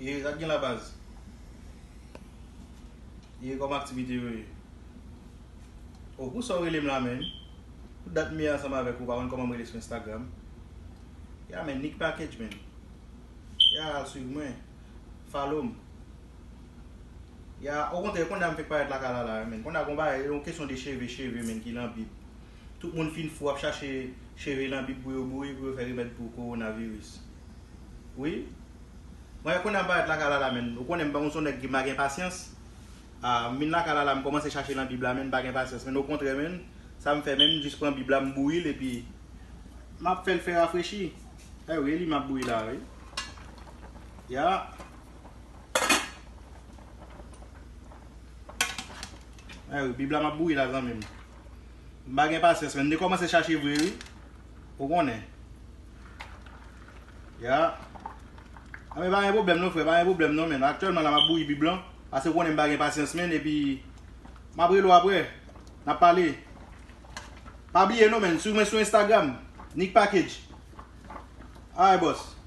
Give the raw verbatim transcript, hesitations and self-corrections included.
E sa k gen la baz? E kòman aktivite yo ye? O, pou sa w rele m la, menn. Pou dat m ye ansanm avèk ou, pa konn kòman m rele sou Instagram. Ya, menn, Nick Package, menn. Ya, al swiv mwen. Follow m. Ya, okontrè, kounye a m fèk parèt lakay la, la, menn. Kounye a gon bagay, yon kesyon de cheve, cheve, menn, ki nan Bib. Tout moun fin fou ap chache cheve nan Bib pou yo boure, pou yo fè remèd pou kowonaviris. Wi. Mwen, kounye a m parèt lakay la, la, menn. Ou konnen m pa yon nèg ki pa gen pasyans. A, m vin lakay la, la, m kòmanse chache nan Bib la, menn, m pa gen pasyans, menn. Okontrè, menn, sa m fè, menn, m jis pran Bib la, m bouyi l, epi m ap fè l fè rafrechi. E wi, li m ap bouyi la, wi. Ya. E wi, Bib la m ap bouyi la, zanmi m. M pa gen pasyans, menn. M te kòmanse chache vre, wi. Ou konnen. Ya. A, men pa gen pwoblèm non, frè, pa gen pwoblèm non, menn. Aktyèlman la, m ap bouyi Bib lan, paske ou konnen m pa gen pasyans, menn, epi m ap rele w apre. N ap pale. Pa bliye non, menn, swiv mwen sou Instagram, Nick Package. Alright, boss.